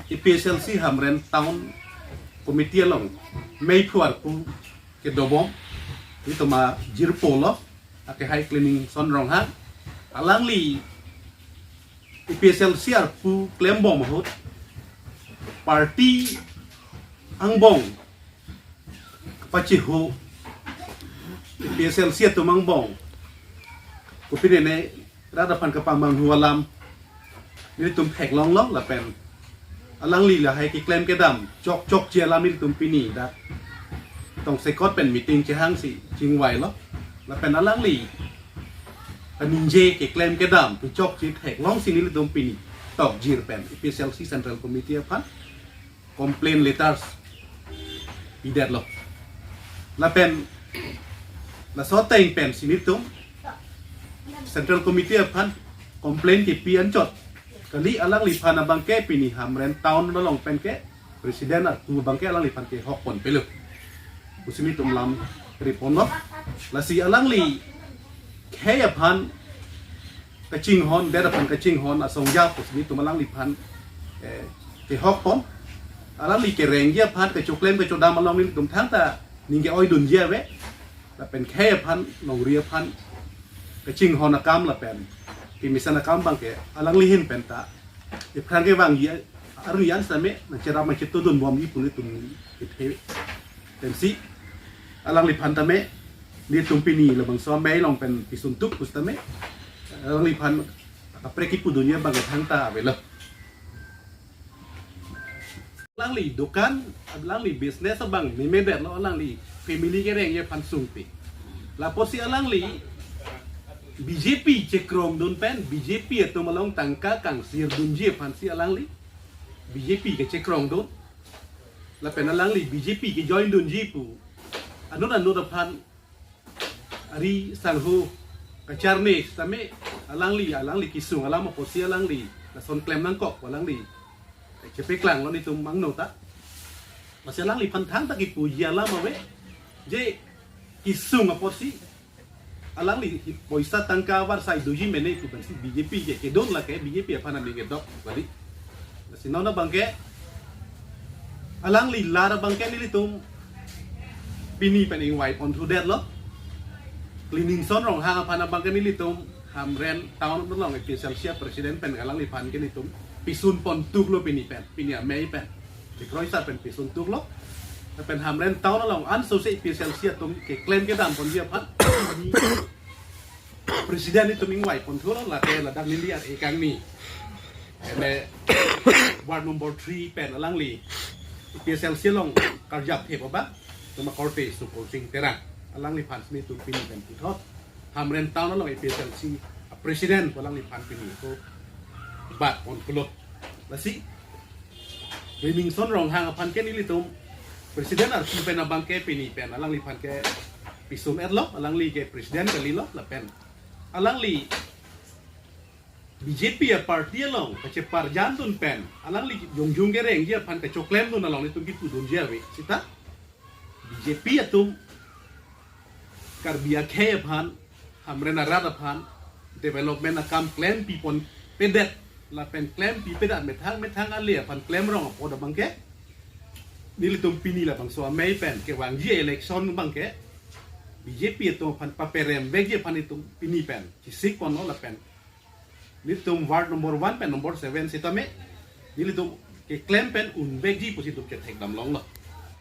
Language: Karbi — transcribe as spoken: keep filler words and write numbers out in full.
APHLC Hamren Town Committee along mei phuar pu kedobom, itum ajirpo lo, akehai Cleaningson Ronghang. Alangli APHLC arpu klembom ahut, party angbong kapachihu, APHLC atum angbong kopinene rat aphan kapamanghu alam nelitum theklonglo, lapen alangli lahai keklem kedam chokchokche alam nelitum pini dak tongsekot pen meeting chehangsi chingvailo, lapen alangli kaningje keklem kedam pu chokche theklongsi nelitum pini tokjir pen APHLC Central Committee aphan complaint letters pidetlo. Lapen laso ateng pensi nelitum Central Committee aphan complaint kepi anchot kali, alangliphan abangke pini Hamren Town along pen ke president arpu abangke alangliphan kehokponpelo pusi nelitum lam riponlo. Lasi alangli khei aphan kachinghon, det aphan kachinghon asong ja pusi nelitum alangliphan, eh, kehokpon. Alangli kerengji aphan, kachoklem kachodam along nelitum thangta ning ke-oidunji ave. Lapen khei aphan, longri aphan kachinghon akam lapen kemesen akam abangke alangli ahin penta iphrang kevangji arni an sitame nangcherap nangchetudunbomji pu nelitum kethe pensi alangliphan tame nelitum pini labangso amei along pen pisun tuk pusitame alangliphan kaprek kipudunji abangke thangta avelo. Alangli dukan, alangli business abang memedetlo, alangli family kerengji aphan sungpi. Lapusi alangli BJP chekrongdun pen, BJP atum along tangka kangsirdunji aphansi alangli BJP kechekrongdun. Lapen alangli BJP kejoindunji pu anut anut aphan ari sangho kacharne sitame alangli, alangli kesung alam apotsi alangli lason klem nangkok pu alangli chepaklanglo nelitum angno ta. Lasi alangliphan thangta kipuji alam ave, je kesung apotsi alangli poisa tangka avarsai doji mene pu pensi BJP ke kedun lake BJP aphan aning kedok kali. Lasi non abangke alangli lar abangke nelitum pini pen ingvaiponthudetlo. Cleaningson Ronghang aphan abangke nelitum Hamren Town along APHLC president pen alangliphan ke nelitum pisunpontuklo pini pen, pini amei pen. Dikroisa pen pisuntuklo. Lapen Hamren Town along anso se APHLC atum keklem kedamponji aphan president nelitum ingvaiponthulo, lake ladak neli ar ekang ni. Ene ward number three pen alangli APHLC along karjap thep abang, tema korte Sukursing Terang. Alangliphan si nelitum pini pen puthot Hamren Town along APHLC president pu alangliphan pini ko batponthulo. Lasi Cleaningson Ronghang aphan ke nelitum president arpu pen abangke pini pen alangliphan ke pisun-etlo, alangli ke president kalilo, lapen alangli BJP aparty along kacheparjandun pen alangli jongjung kerengji aphan kachoklemdun along nelitum kipudunji ave sita BJP atum Karbi akhei aphan, Hamren arat aphan development akam klempiponpedet lapen klempipedet methang methang ale aphan klemrong apot abangke nelitum pini labangso amei pen kevangji election abangke BJP atum aphan paperemvekji aphan itum pini pen chisikponlo, lapen nelitum ward number one pen number seven sitame nelitum keklem pen unvekji pusi itum kethekdamlonglo.